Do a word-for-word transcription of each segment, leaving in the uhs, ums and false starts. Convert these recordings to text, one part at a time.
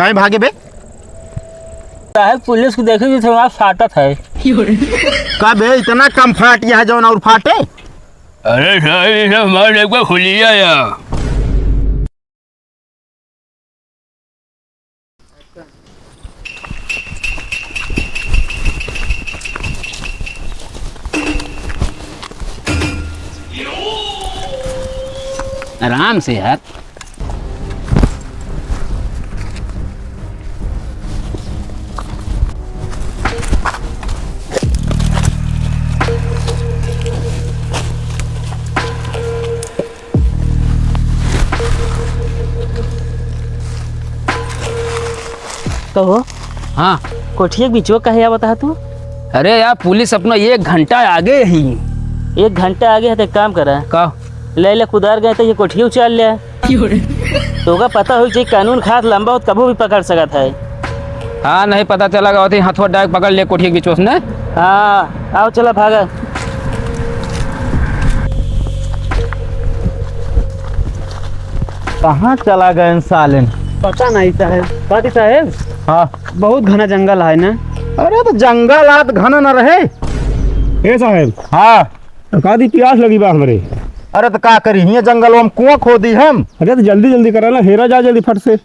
कहीं भागे बे? साहेब, पुलिस को देखे कि थोड़ा फाटत है। का बे, इतना कम फाट यहाँ जौन और फाटे? अरे साहेब, ये सब हमारे एक बार खुलिया या। आराम से यार। कहो। हाँ। कोठिया के बिचवा काहे आवत हा तू? अरे यार, पुलिस अपना एक घंटा आगे ही। एक घंटा आगे है तो एक काम करा। का? ले ले कुदार गए तो ये कोठिया उचाल ले। तोका पता हो जे कानून खास लंबा होत कबो भी पकड़ सकत है। हाँ, नहीं पता चला गा होती हथवा डायरेक्ट पकड़ ले कोठिया के बिचवा से ने। हाँ, आओ चला भागा। कहाँ चला गए सालेन? पता नहीं साहेब। पाटी साहेब। हाँ। बहुत घना जंगल है ना? अरे तो जंगल आत घना न रहे। ए साहेब। हाँ। तो का दी प्यास लगी बा हमरे। अरे तो का करी, हियाँ जंगल में कुआं खोदी हम। अरे तो जल्दी जल्दी करा ना, हेरा जा जल्दी फट से।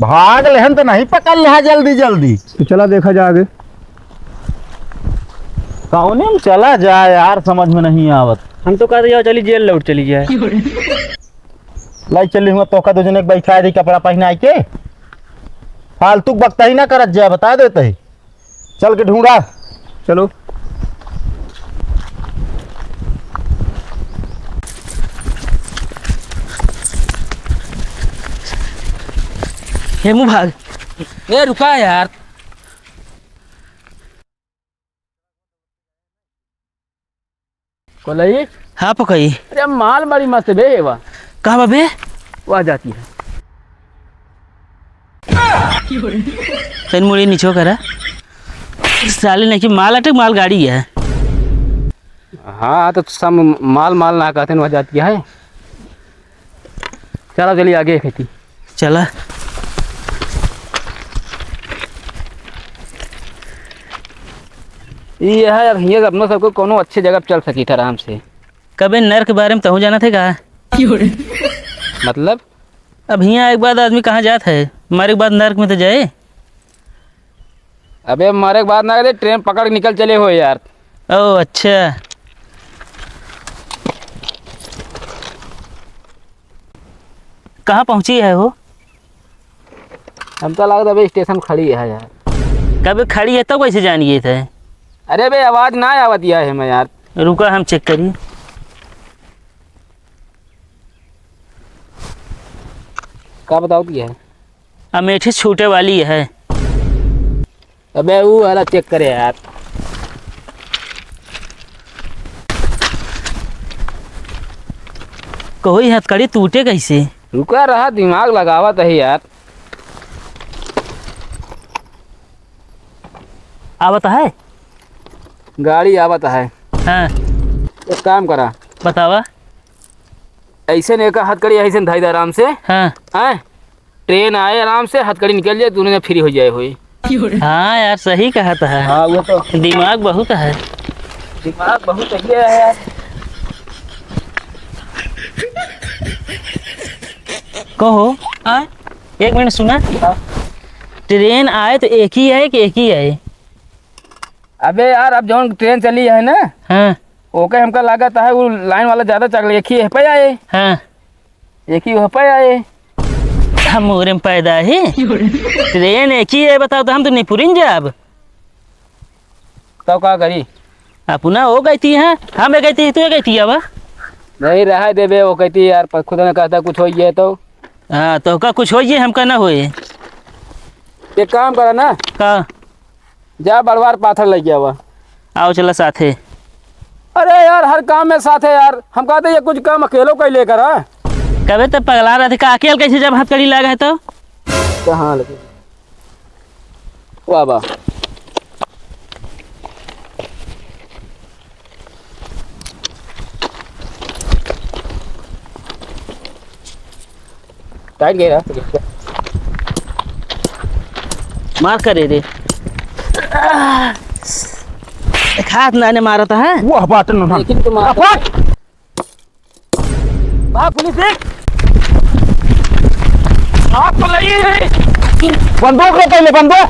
भाग लेहन तो नहीं पकड़ लेहा जल्दी जल्दी। तो चला देखा जा आगे। कौने में चला जाए यार, समझ में नहीं आवत। हम तो कहते जाओ चली जेल लौट चली जाए। लाई चली हुआ तोका दो जने के बैठा दी कपड़ा पहनाई के। फालतू बकता ही ना करत जाए, बता देते ही। चल के ढूंढा। चलो। हेमू भाग। ए, रुका यार। कोलई? हाँ, पकई। अरे, माल बड़ी मस्त बे, वाह। कहाँ बा बे? वाह जाती है। तन मुड़ी नीचे करा। साले नहीं कि माल अटक, माल गाड़ी है। हाँ, तो सब माल, माल ना कहते हैं, वाह जाती है। चला, चलिए आगे खेती। चला। ये है, अब हियाँ अपना सबको कोनो अच्छे जगह पे चल सकी था आराम से। कबे नर्क के बारे में तहूँ जाना थे का? मतलब? अब हियाँ एक बाद आदमी कहाँ जात है? मरे के बाद नर्क में तो जाए। अबे मरे के बाद ना, ट्रेन पकड़ के निकल चले हो यार। ओ अच्छा। कहाँ पहुँची है हो? हमका लागत अबे स्टेशन खड़ी है यार। कबे खड़ी है तब कैसे जानिए थे? अरे बे आवाज ना आवत या है मैं यार। रुका हम चेक करी। का बताओ की है? अमेठी छूटे वाली है। अबे वो वाला चेक करे यार। कोई हथकड़ी टूटे कैसे? रुका रहा, दिमाग लगावत है यार। आवत है? गाड़ी आवत है। हाँ। एक काम करा। बतावा। ऐसे ने का हथकड़ी ऐसे ने धाई दे आराम से। हाँ। हैं? ट्रेन आए आराम से, हथकड़ी निकल जाए, दोनों ने फ्री हो जाए होई। हाँ यार, सही कहत है। हाँ, वो तो। दिमाग बहुत है। दिमाग बहुत है यार। कहो। हाँ? एक मिनट सुना। हाँ। ट्रेन आए तो एक ही आए कि एक ही आए? अबे यार, अब जौन ट्रेन चली है ना, हाँ। ओके हमका लागत है, वो लाइन वाला ज्यादा चल, एक ही है पे आए। हाँ। एक ही वह पे आए। हम मोरे में पैदा है। ट्रेन एक ही है, बताओ तो हम तो नहीं पुरिन जाब। तब का करी? अपना वो गई थी, हाँ, हम एक गई थी, तू एक गई थी, अब। नहीं रहा देबे, वो कहती यार, पर खुद ने कहता कुछ हो गया तो। हाँ, तो का कुछ हो गया, हमका ना होए। एक काम करा ना। का? जा बड़वार पाथर लेके आवा। आओ चला साथे। अरे यार, हर काम में साथे यार। हम कहते ये कुछ काम अकेलो कई लेकर, हाँ? कबे तो पगला रहे थे, का अकेल कैसे जब हथकड़ी लगा है तो? कहाँ लगे? वाह, वाह। टाइट गया। मार करे रे। एक हाथ नाने मारत है। वह बात न ना। लेकिन तो मार। भाग पुलिस देख। आप तो नहीं है। बंदूक रे, पहले बंदूक।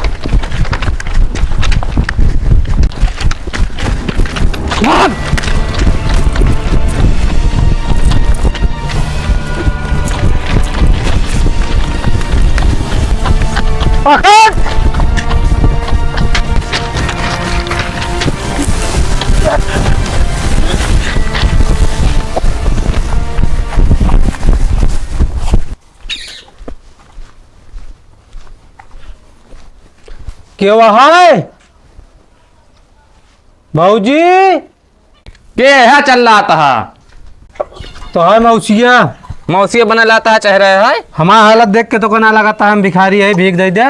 भाग। पकड़। के वहाँ है? भौजी? के है चल्लात हा? तो है मौसिया। मौसिया बना लाता है चेहरा है? हमार हालत देख के तो को ना लगाता है हम भिखारी है, भीख दे दे।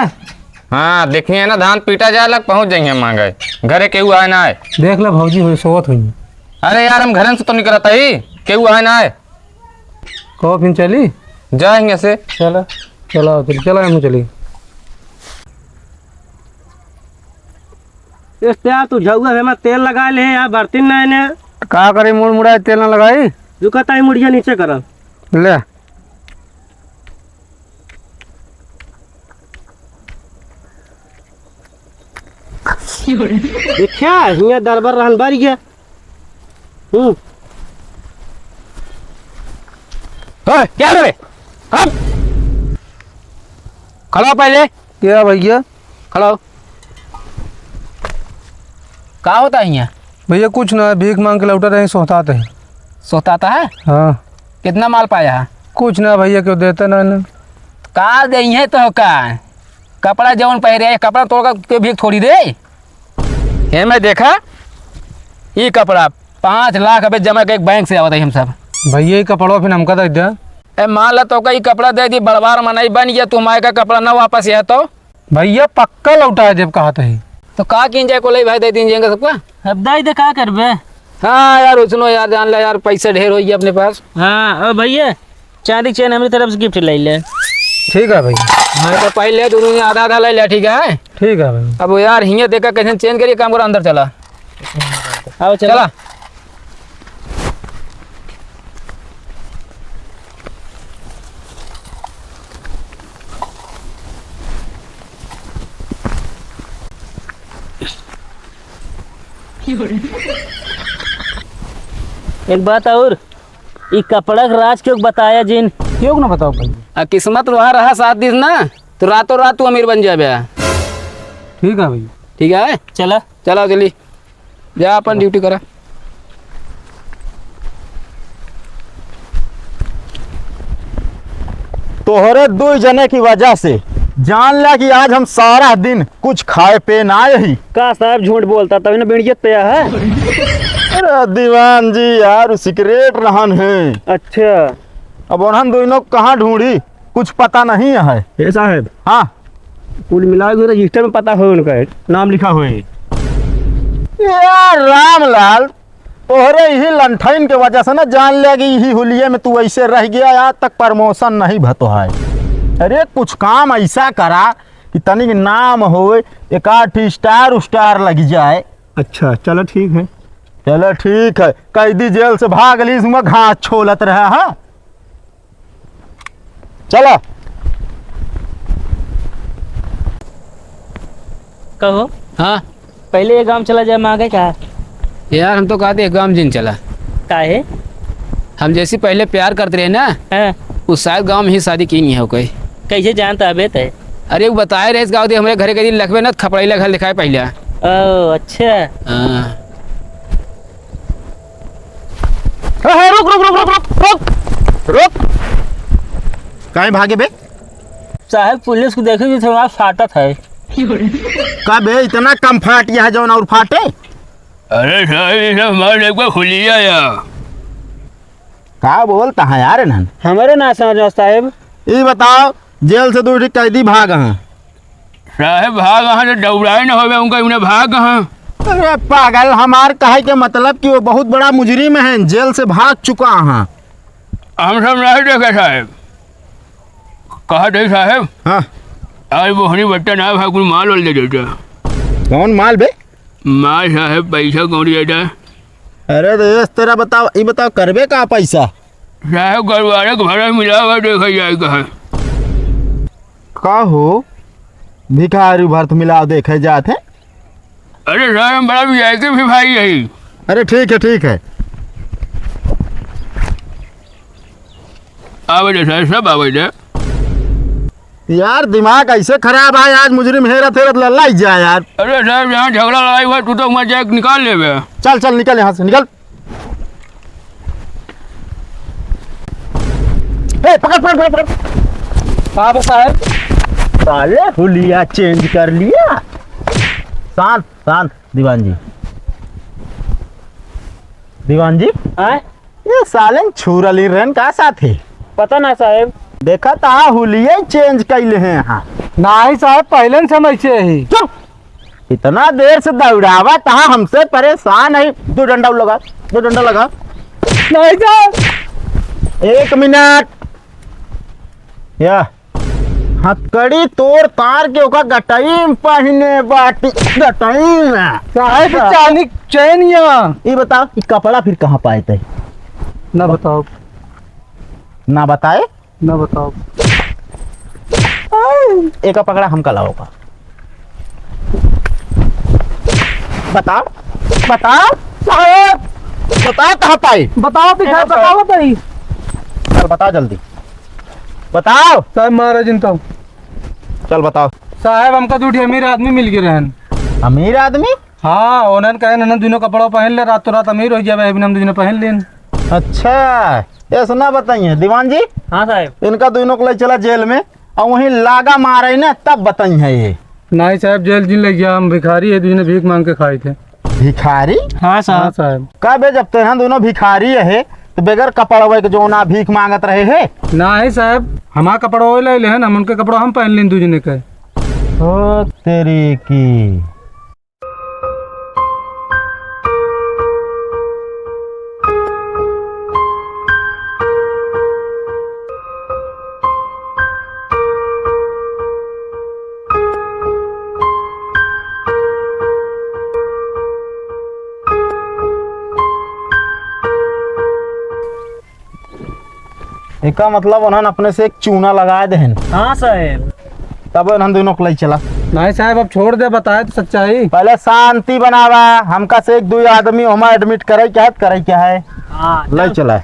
हाँ, देखिए ना, धान पीटा जाए लग पहुँच जाइए मांगे। घरे केहू आए ना आए। देख ले भौजी हुई, सोवत हुई। अरे यार, हम घरन से तो निकलत ही, केहू आए ना आए। कहो फिर चली? जाएंगे से। चला, चला, चला, चला, हम चली। इस यार, तू झउआ है, मैं तेल लगा ले यार, बरती ना इन्हें। का करे, मुड़ मुड़ा तेल ना लगाई? रुका ताई, मुड़िया नीचे करा। ले। देखा, हियाँ दरबार रहन बारी गया। हम्म। ओए, क्या रे? हम? खड़ा हो पहले। क्या भैया? खड़ा हो। का होता है यहाँ? भैया कुछ ना, भीख मांग के लौटा रहे, सोहतात है। सोहतात है? हाँ। कितना माल पाया है? कुछ ना भैया, क्यों देता ना, ना। का देइहे तो का? कपड़ा जौन पहिरे है, कपड़ा तोड़ के भीख थोड़ी दे। हे मैं देखा, ई कपड़ा पाँच लाख अबे जमा के एक बैंक से आवत है हम सब। भैया, ई कपड़वा फिर हमका दे दे। ए, मान ला तोका ई कपड़ा दे दी, बड़वार मनई बन गया, तू माय का कपड़ा ना वापस यह तो। भैया, पक्का लौटा देब कहत है। तो का कीन जाए, कोलई भाई दे दीन जाएंगे सबका। अब दे दे, का करबे? हाँ यार, उसनो यार, जान ले यार, पैसे ढेर होइए अपने पास। हाँ, ओ भैया, चांदी के चेन हमरी तरफ से गिफ्ट ले ले। ठीक है भैया। हाँ, तो पहले दोनों ने आधा आधा ले लिया, ठीक है? ठीक है भैया। अब यार, हियाँ देखा कैसे चेंज करिए, काम करो, अंदर चला। आओ, चला। चला। एक बात और, ई कपड़ा के राज क्यों बताया जिन? क्यों ना बताओ भाई? आ, किस्मत वहाँ रहा साथ दिस ना, तो रातों रात तू अमीर बन जाबे। ठीक है भैया। ठीक है? चला। चला, चली। जा, अपन ड्यूटी करा। तोहरे दुइ जने की वजह से जान ला कि आज हम सारा दिन कुछ खाए पे ना आए ही। का साहब झूठ बोलता, तभी ना बेड़ियत पे है। अरे दीवान जी यार, उ सिगरेट रहन है। अच्छा। अब उन्हन दोनों कहाँ ढूंढी, कुछ पता नहीं है। ए साहब। हाँ। कुल मिला के रजिस्टर में पता हो उनका, नाम लिखा हुआ है। यार रामलाल, तोहरे यही लंठइन के वजह से ना जान ले कि यही हुलिये में तू ऐसे रह गया, आज तक प्रमोशन नहीं भतो है। अरे कुछ काम ऐसा करा कि तनिक नाम होए, एक आध ठी स्टार उस्टार लग जाए। अच्छा, चलो ठीक है। चलो ठीक है, कैदी जेल से भाग ली, इसमें घास छोलत रहा है। चला। कहो। हाँ। पहले ये गांव चला जाए, मांगे का? यार, हम तो कहते एक गांव जिन चला। काहे? हम जैसे पहले प्यार करते रहे ना, हाँ। उस शायद गांव में ही शादी की नहीं है कोई। कैसे जानता अबे तय? अरे, वो बताए रहे इस गांव दे, हमारे घरे के दिन लखबे ना, खपड़ाई लखल दिखाए पहले। ओ, अच्छा। हाँ। ए, ए, रुक, रुक, रुक। काहे भागे बे? साहब, पुलिस को देखे कि थोड़ा फाटत है। का बे, इतना कम फाट यहाँ जौन और फाटे? अरे साहब, ये सब हमारे एक बार हुलिया या। का बोलता है यार इन्हन? हमारे ना समझ में साहब। ई बताओ, जेल से दो ठी कैदी भाग हैं। साहब, भाग हैं तो दौड़ाए न होवे उनका, उन्हें भाग हैं। अरे पागल, हमार कहे के मतलब कि वो बहुत बड़ा मुजरिम है, जेल से भाग चुका है। हम सब नहीं देखे साहब। कहा दे साहब। हाँ। आज बोहनी बट्टा ना भाई, कुल माल वाल दे देता। कौन माल बे? माल साहेब, पैसा कौड़ी देता। अरे तो ये तेरा बताओ, ये बताओ, करबे का पैसा? साहेब, गड़वारे के भरा मिला हुआ देखा जाए कहाँ। का हो, भिखारी भरत मिलाव देखे जात है? अरे साहेब, हम बड़ा वीआईपी भिखारी है। अरे ठीक है, ठीक है। आवे दे साहेब, सब आवे दे। यार, दिमाग ऐसे खराब है, आज मुजरिम हेरत हेरत लल्ला ही जाए यार। अरे साहेब, यहाँ झगड़ा लड़ाई हुआ, तू तो वहाँ जाके निकाल लेबे। चल, चल, निकल यहाँ से, निकल। ए, पकड़, पकड़, पकड़, पकड़। का बे साहेब? साले हुलिया change कर लिया। शांत, शांत, दीवान जी। दीवान जी। आय? ये साले छुरा ली रहन का साथ है? पता ना साहेब। देखा ता हुलिया change कैले हैं यहाँ। नाही साहेब, पहले से हम ऐसे ही। चुप! इतना देर से दौड़ावा तहाँ हमसे परेशान है। दो डंडा लगा, दो डंडा लगा। नहीं साहेब। एक मिनट। या हथकड़ी तोड़ तार के ओका गटई में पहिने बाटी, गटई में। साहेब, चांदी के चैन या। ई बताओ, ई कपड़ा फिर कहाँ पाए थे? ना बताओ। ना बताए? ना बताओ। एका पकड़ा, हमका लाओ का। बताओ, बताओ, साहेब, बताओ कहाँ पाई? बताओ तो साहेब, बताओ बताई। चल बताओ जल्दी, बताओ। साहेब, महाराज इनका। चल बताओ। साहेब, हमका दू ठे अमीर आदमी मिल गए रहन। अमीर आदमी? हाँ, उन्हन कहे, "ननद दुनो कपड़ा पहन ले, रातों रात अमीर हो जावे, अभी हम दुनो पहन लेन।" अच्छा, ऐसा ना बताइए दीवान जी। हाँ साहेब। इनका दुनो को ले चला जेल में, और वहीं लागा मारे ना, तब बताइए ये। नहीं साहेब, जेल जिन ले गया, हम भिखारी है, दुनो भीख मांग के खाए थे। भिखारी? हाँ साहेब। हाँ साहेब। का बे, जब तो यहाँ दुनो भिखारी है, तो बगैर कपड़वे के जो ना भीख मांगत रहे है? नहीं साहेब, हमार कपड़ा वो ले लेहन, हम उनके कपड़ा हम पहन लेन दुजने के। ओ तेरी की। एका मतलब उन्हन अपने से एक चूना लगाए देहन। हाँ साहेब। तब उन्हन दुनो को ले चला। नहीं साहेब, अब छोड़ दे, बताए तो सच्चाई। पहले शांति बनावा, हमका से एक दुइ आदमी हमार admit करे क्या है, करे क्या है? हाँ, ले चल। चला।